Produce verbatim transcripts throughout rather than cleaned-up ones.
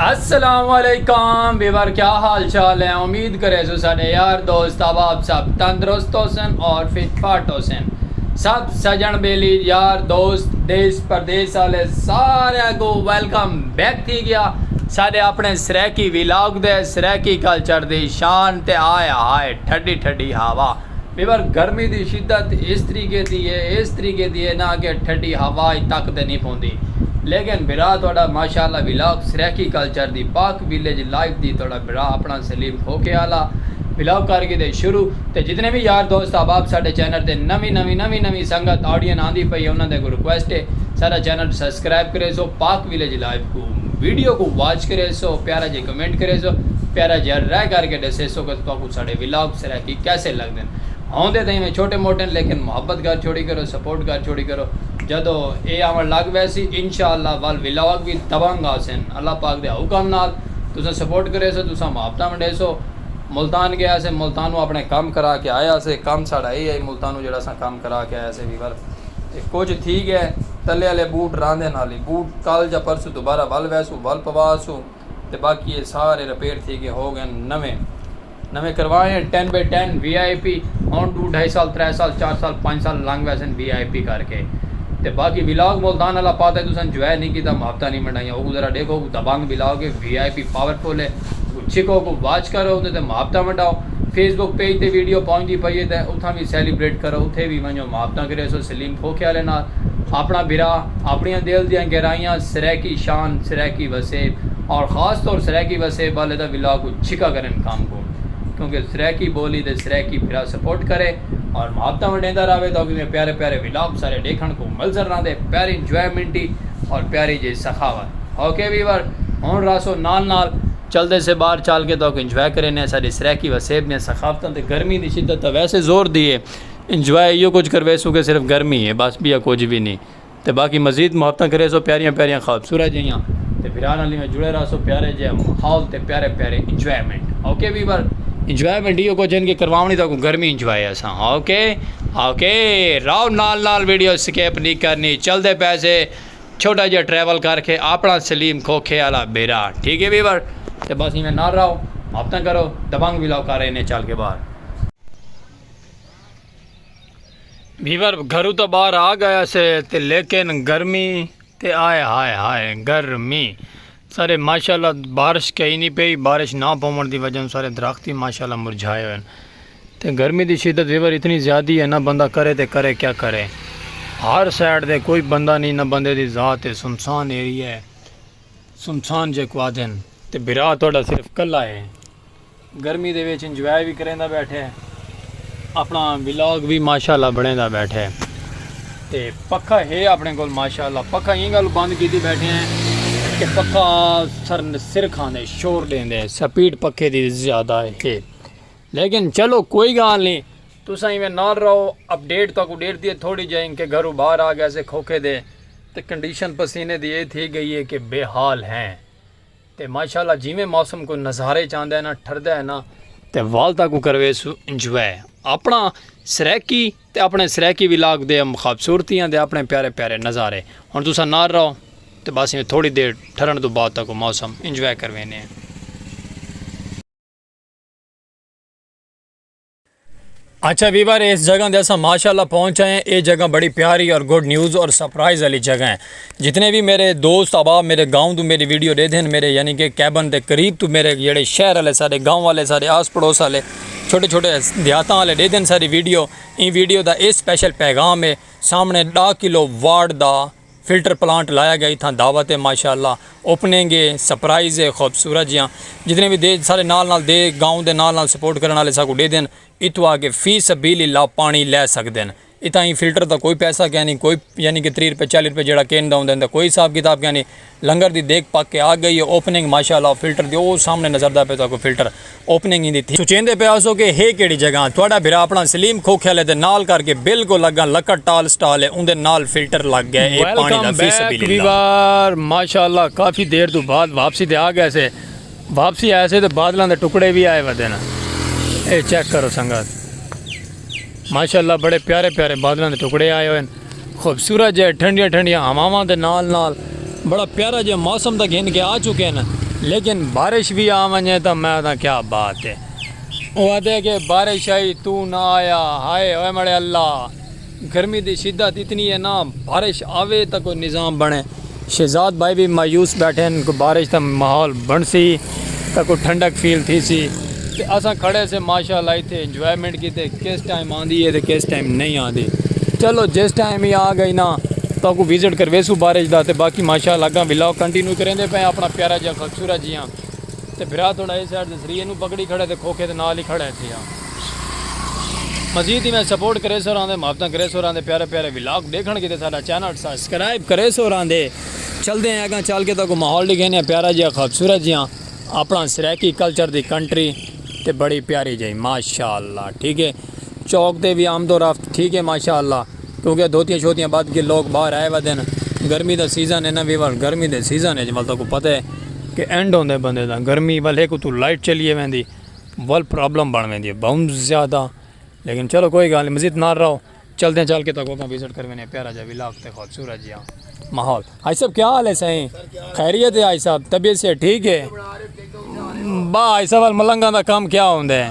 السلام علیکم ویور، کیا حال چال ہے؟ امید کرے سو ساڈے یار دوست احباب سب تندرست ہوسن اور فٹ فاٹ ہوسن۔ سب سجن بیلی، یار دوست، دیس پردیس والے سارے کو ویلکم بیک تھی گیا ساڈے اپنے سرائیکی ولاگ دے۔ سرائیکی کلچر دی شان تے آئے ہائے ٹھڈی ٹھڈی ہوا۔ ویور، گرمی دی شدت اس طریقے دی ہے، اس طریقے دی ہے نا کہ ٹھڈی ہوا ہی تک تے نہیں پوندی۔ لیکن بھرا، تہاڈا ماشاءاللہ ولاگ سرائیکی کلچر دی، پاک ویلیج لائف دی، تہاڈا بھرا اپنا سلیم کھوکھے والا ولاگ کر کے دے شروع۔ تے جتنے بھی یار دوست احباب ساڈے چینل تے نویں نویں نویں نویں سنگت آڈین آندی پئی ہے، انہاں دے کو ریکویسٹ ہے، ساڈا چینل سبسکرائب کرے سو، پاک ویلیج لائف کو ویڈیو کو واچ کرے سو، پیارا جے کمنٹ کرے سو، پیارا جے رائے کر کے ڈسے سو کہ تہاکوں ساڈے ولاگ سرائیکی کیسے لگدن۔ ہوندے تاں ایویں چھوٹے موٹے ہن، لیکن محبت کر چھوڑی کرو، سپورٹ کر چھوڑی کرو۔ جدوں اے آوݨ لڳ ویسی، انشاءاللہ ول ولاگ وی دبنگ آسن، اللہ پاک دے حکم نال۔ تساں سپورٹ کریسو، تساں محبتاں ونڈیسو۔ ملتان ڳئے ہاسے، ملتانوں اپݨے کم کرا کے آئے ہاسے۔ کم ساݙا اے ہے، ملتانوں جیڑھا اساں کم کرا کے آئے ہاسے ویور، تے کجھ تھی ڳئے۔ تلے آلے بوٹ راندے نال ہی، بوٹ کل یا پرسوں دوبارہ ول ویسوں، ول پوا آسوں۔ تے باقی اے سارے ریپیئر تھی ڳئے، ہو ڳئے نویں۔ نویں کروائے ہیں، ٹین بائی ٹین وی آئی پی۔ ہݨ ݙو ڈھائی سال، ترے سال، چار سال، پنج سال لنگھ ویسن وی آئی پی کر کے۔ تے باقی ولاگ ملتان والا پاتا ہے، تساں انجوائے نہیں کیتا، محبتاں نہیں ونڈائیاں۔ او ذرا ݙیکھو، دبنگ ولاگ ہے، وی آئی پی پاورفل ہے۔ او چھکو کو واچ کرو، اودے تے محبتاں ونڈاؤ۔ فیس بک پیج تے ویڈیو پہنچدی پئی ہے تے اتھاں وی سیلیبریٹ کرو، اتھے وی ونڄو، محبتاں کریسو سلیم کھوکھے والے نال۔ اپݨا بھرا، اپݨیاں دل دیاں گہرائیاں، سرائیکی شان، سرائیکی وسیب، اور خاص طور سرائیکی وسیب والے دا ولاگ کو چھکا کرن کم کو، کیونکہ سرائیکی بولی دے سرائیکی بھرا سپورٹ کرے اور محبتاں ونڈیندا رہوے، تاکہ میں پیارے پیارے ولاگ سارے ݙیکھݨ کو ملزر رہندے، پیاری انجوائمنٹ ہی اور پیاری جی سخاوت۔ اوکے ویور، ہݨ راسو نال نال چلدے سے باہر چل کے تاکہ انجوائے کرینے ساݙی سرائیکی وسیب دیاں سخاوتاں تے۔ گرمی دی شدت تاں ویسے زور دی ہے، انجوائے ایہو کجھ کرویسوں کہ صرف گرمی ہے، بس ٻیا کجھ وی نہیں۔ تے باقی مزید محبتاں کریسو پیاریاں پیاریاں خوبصورت جیہاں۔ تے بھرا نال ایویں جڑے رہسو، پیارے جے ماحول تے پیارے پیارے انجوائمنٹ۔ اوکے ویور، انجوائمنٹ ایہو کجھ ہن کہ کرواوݨی تاکوں گرمی انجوائے اساں۔ اوکے، اوکے، راؤ نال نال ویڈیو سکپ نہیں کرنی۔ چلدے پئے سے چھوٹا جیہا ٹریول کر کے اپݨا سلیم کھوکھے والا بھرا۔ ٹھیک ہے ویور، تے بس ایویں نال راؤ، محبتاں کرو، دبنگ ولاگ کر رہے نے چل کے باہر۔ ویور، گھروں تاں باہر آ ڳئے ہاسے تے لیکن گرمی تے آئے ہائے ہائے گرمی۔ سارے ماشاءاللہ بارش کہیں نہیں پئی، بارش نہ پووݨ دی وجہ سارے درخت ہی ماشاءاللہ مرجھائے ہوئے ہن۔ تے گرمی دی شدت ویور اتنی زیادہ ہے، نہ بندہ کرے تے کرے کیا کرے۔ ہر سائیڈ دے کوئی بندہ نہیں، نہ بندے دی ذات ہے، سنسان ایریا ہے۔ سنسان جیکوں آہدن۔ تے بھرا تہاݙا صرف کلھا ہے۔ گرمی دے وچ انجوائے وی کریندا ٻیٹھے، اپݨا ولاگ وی ماشاءاللہ بݨیندا ٻیٹھے۔ تے پکھا ہے اپݨے کول ماشاءاللہ، پکھا ایں ڳالھوں بند کیتی ٻیٹھے ہیں کہ پکھا سر، سر کھاندے، شور ݙیندے، سپیڈ پکھے دی زیادہ ہے۔ لیکن چلو کوئی ڳالھ نہیں، تساں ایویں نال رہو، اپڈیٹ تہاکوں ݙیندے رہندے تھوڑی جئی کہ گھروں باہر آ ڳئے سے کھوکھے دے تے کنڈیشن پسینے دی اے تھی ڳئی ہے کہ بے حال ہیں۔ تے ماشاءاللہ جیویں موسم کوئی نظارے چاہندا ہے نا، ٹھردا ہے نا، تے ول تہاکوں کرویسوں انجوائے اپݨا سرائیکی تے اپݨے سرائیکی ولاگ دے ہم خوبصورتیاں دے اپݨے پیارے پیارے نظارے۔ ہݨ تساں نال رہو تے بس ایویں تھوڑی دیر ٹھرݨ توں بعد تہاکوں موسم انجوائے کروینے ہیں۔ اچھا ویور، اس جگہ دے اساں ماشاءاللہ پہنچ آئے ہیں۔ اے جگہ بڑی پیاری اور گڈ نیوز اور سرپرائز والی جگہ ہے۔ جتنے بھی میرے دوست احباب میرے گاؤں توں میری ویڈیو ݙیہدن، میرے یعنی کہ کیبن دے قریب توں میرے جیڑھے شہر والے، سارے گاؤں والے، سارے آس پڑوس والے، چھوٹے چھوٹے دیہاتاں والے ݙیہدن ساری ویڈیو۔ ایں ویڈیو دا اے سپیشل پیغام ہے۔ سامݨے ݙاہ کلو واٹ دا فلٹر پلانٹ لایا ڳیا، اتھاں دعوت ہے ماشاءاللہ، اوپننگ ہے، سرپرائز ہے، خوبصورت جیاں۔ جتنے بھی دے سارے نال نال دے گاؤں دے نال نال سپورٹ کرݨ والے ساکوں ݙیہدن، اتھوں آ کے فی سبیل اللہ پاݨی لے سڳدن۔ اتھاں ایں فلٹر دا کوئی پیسہ کائنی، کوئی یعنی کہ تریہہ روپے، چالیہہ روپے جیڑھا کین دا ہوندا ہے، ایندا کوئی حساب کتاب کائنی۔ لنگر دی دیگ پک کے آ ڳئی ہے، اوپننگ ماشاءاللہ فلٹر دی او سامݨے نظردا پئے تہاکوں فلٹر۔ اوپننگ ایندی تھی۔ سوچیندے پئے ہاسو کہ ہے کیڑھی جگہ؟ تہاݙا بھرا اپݨا سلیم کھوکھے والے دے نال کر کے بالکل اڳاں لکڑ ٹال سٹال ہے، اوندے نال فلٹر لڳ ڳئے۔ اے پاݨی دا ویلکم فی بیک سبیل اللہ۔ ویور، ماشاءاللہ کافی دیر توں بعد واپسی تے آ ڳئے سے۔ واپسی آئے سے تے بادلاں دے ٹکڑے وی آئے ودے نا۔ اے چیک کرو سنگت، ماشاءاللہ بڑے پیارے پیارے بادلاں دے ٹکڑے آئے ہوئے ہن۔ خوبصورت جے ٹھنڈیاں ٹھنڈیاں ہواواں دے نال نال بڑا پیارا جے موسم دا گھن کے آ چکے ہیں۔ لیکن بارش وی آ ونجے تاں میں تاں کیا بات ہے۔ او آہدے کہ بارش آئی، توں نہ آیا، ہائے اوئے ماڑے اللہ، گرمی دی شدت اتنی ہے نا، بارش آوے تاں کوئی نظام بنے۔ شہزاد بھائی وی مایوس بیٹھے ہن، کوئی بارش دا ماحول بنسی تاں کوئی ٹھنڈک فیل تھیسی۔ تے اساں کھڑے سے ماشاءاللہ اتھے انجوائمنٹ کیتے، کس ٹائم آندی ہے تے کس ٹائم نہیں آندی۔ چلو جس ٹائم ہی آ گئی نا، تہاکوں وزٹ کرویسوں بارش دا۔ تے باقی ماشاءاللہ اگاں ولاگ کنٹینیو کریندے پئے، اپنا پیارا جیہا خوبصورت جیہاں۔ تے بھرا تھوڑا اس سائیڈ تے سری اینوں پکڑی کھڑے تے کھوکھے دے نال ہی کھڑے تھیا۔ مزید ہی میں سپورٹ کریسو راندے، محبتاں کریسو راندے، پیارے پیارے ولاگ ڈیکھن کیتے ساڈا چینل سبسکرائب کریسو راندے۔ چلدے ہیں اگاں، چل کے تہاکوں ماحول ڈکھینے ہیں پیارا جیہا خوبصورت جیہاں، اپنا سرائیکی کلچر دی کنٹری تے بڑی پیاری جئی ماشاءاللہ، ٹھیک ہے۔ چوک تے وی آمد و رفت ٹھیک ہے ماشاءاللہ، کیونکہ دھوتیاں شوتیاں بدھ کے لوگ باہر آئے ودن۔ گرمی دا سیزن ہے نا ویور، گرمی دے سیزن ہے جے مطلب کو پتہ ہے کہ اینڈ ہوندے بندے دا، گرمی ول ہک اتوں لائٹ چلیے ویندی، ول پرابلم بن ویندی ہے بہت زیادہ۔ لیکن چلو کوئی گال نہیں، مزید نال رہو، چلدے ہیں چل کے تہاکوں اگاں وزٹ کروینے پیارا جا ولاگ تے خوبصورت جیہاں ماحول۔ حاج صاحب کیا حال ہے سائیں؟ خیریت ہے حاج صاحب، طبیعت سے ٹھیک ہے؟ با حاج صاحب ول ملنگاں دا کم کیا ہوندا ہے؟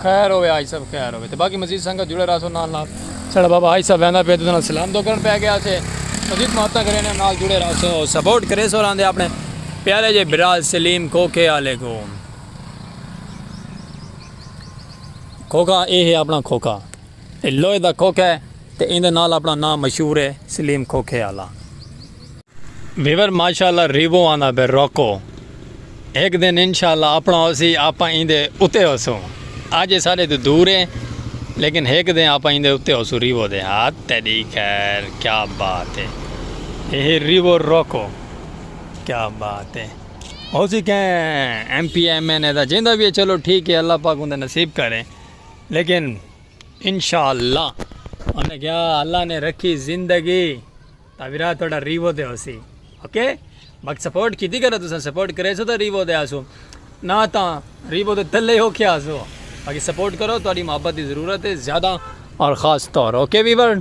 خیر ہوے حاج صاحب، خیر ہوے۔ تے باقی مزید سنگت جڑے رہسو نال نال۔ ساڈا بابا حاج صاحب ویندا پیا تے انہاں سلام دعا کرن پے گیا سے۔ مزید محبتاں کرینے نال جڑے رہسو، سپورٹ کریسو راندے اپنے پیارے جے برا سلیم کھوکھے آلے کو۔ کھوکھا اے ہے اپنا کھوکھا۔ اے لوہے دا کھوکھا ہے تے ایندے نال اپنا ناں مشہور ہے سلیم کھوکھے آلا۔ ویور ماشاءاللہ ریوو آندا پے روکو۔ ہک دن انشاءاللہ اپنا ہوسی، آپاں ایندے اتے ہوسوں۔ اج اے ساڈے توں دور ہے، لیکن ہک دن آپاں ایندے اتے ہوسوں ریوو دے۔ ہاتھ تیڈی خیر، کیا بات ہے۔ اے ریوو روکو، کیا بات ہے۔ ہوسی کہیں ایم پی ایم این اے دا جیندا وی ہے، چلو ٹھیک ہے، اللہ پاک اوندے نصیب کرے۔ لیکن انشاءاللہ انہیں کہیا اللہ نے رکھی زندگی، تاں ویرا تہاڈا ریوو تے ہوسی۔ اوکے، باقی سپورٹ کیتی کرو، تساں سپورٹ کریسو تاں ریوو تے آسو، نہ تاں ریوو تے تلے ہو کے آسو۔ باقی سپورٹ کرو، تہاڈی محبت دی ضرورت ہے زیادہ اور خاص طور۔ Okay viewer.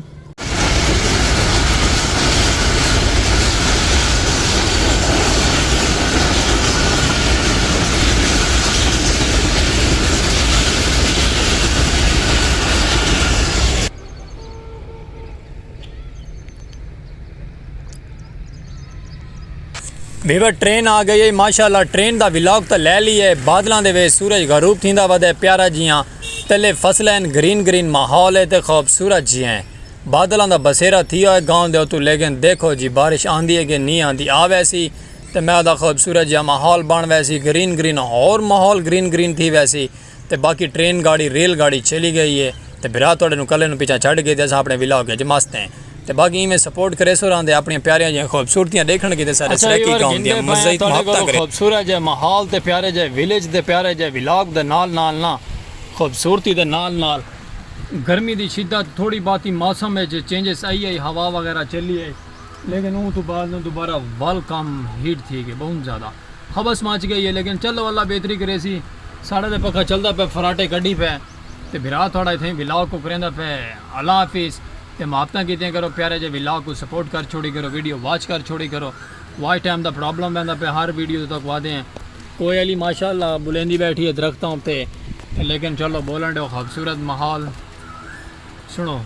ویور ٹرین آ گئی ہے ماشاءاللہ، ٹرین دا ولاگ تاں لے لی ہے۔ بادلاں دے وچ سورج غروب تھیندا ودے، پیارا جیاں تلے فصلیں، گرین گرین ماحول ہے تے خوبصورت جیاں۔ بادلاں دا بسیرا تھیا ہوئے گاؤں دے اتوں، لیکن دیکھو جی بارش آندی ہے کہ نہیں آندی، آ ویسی تے میں آہدا خوبصورت جیہا ماحول بݨ ویسی، گرین گرین ہور ماحول گرین گرین تھی ویسی۔ تے باقی ٹرین گاڑی، ریل گاڑی چلی گئی ہے تے بھرا تہاڈے نوں کلے نوں پچھاں چھڈ گئے تے اساں اپݨے ولاگ اچ مست ہیں۔ تے باقی ایویں سپورٹ کریسو راہندے، اپݨیاں پیاریاں جیہاں خوبصورتیاں ݙیکھݨ کیتے ساݙے سرائیکی قوم دیاں مزید محبتاں کرے۔ خوبصورت جیہے ماحول تے پیارے جیہے ولیج دے پیارے جیہے ولاگ دے نال نال نہ خوبصورتی دے نال نال گرمی دی شدت تھوڑی باتی موسم وچ چینجز آئی ہے، ہوا وغیرہ چلی ہے، لیکن اوں توں بعد نہ دوبارہ ول کم ہیٹ تھی گئے بہت زیادہ۔ ہبس مچ گئی ہے، لیکن چلو اللہ بہتری کریسی۔ ساݙا تے پکھا چلدا پئے، فراٹے کڈھی پئے۔ تے بھرا تہاݙا اتھائیں ولاگ کو کریندا پئے۔ اللہ حافظ۔ تے محبتاں کیتیاں کرو، پیارے جے ولاگ کو سپورٹ کر چھوڑی کرو، ویڈیو واچ کر چھوڑی کرو۔ واچ ٹائم دا پرابلم ویندا پئے، ہر ویڈیو تے تک وعدے ہیں۔ کوئل ہی ماشاءاللہ بلیندی بیٹھی ہے درختاں اتے، لیکن چلو بولݨ ݙیو، خوبصورت ماحول۔ سݨو۔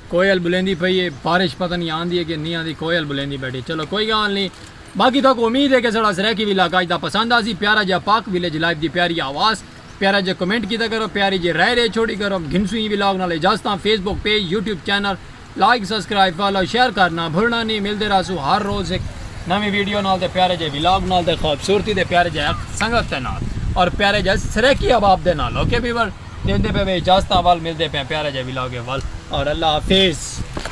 کوئل بلیندی پئی ہے، بارش پتہ نہیں آندی ہے کہ نہیں آندی، کوئل بلیندی بیٹھی۔ چلو کوئی گال نہیں، باقی تہاکوں امید ہے کہ ساݙا سرائیکی ولاگ اڄ دا پسند آسی۔ پیارا جیہا پاک ولیج لائف دی پیاری آواز، پیارا جیہا کمنٹ کیتا کرو، پیاری جیہی رائے رے چھوڑی کرو۔ گھنسوں ایں ولاگ نال اجازتاں۔ Facebook page, YouTube channel like, subscribe, follow, share کرنا بھلنا نہیں۔ ملدے رہسوں ہر روز ہک نویں ویڈیو نال تے پیارے جیہے ولاگ نال تے خوبصورتی دے پیارے جیہے سنگت دے نال اور پیارے جیہے سرائیکی احباب دے نال۔ اوکے ویور، ݙیندے پئے وے اجازتاں، ول ملدے پئے پیارے جیہے ولاگ ول، اور اللہ حافظ۔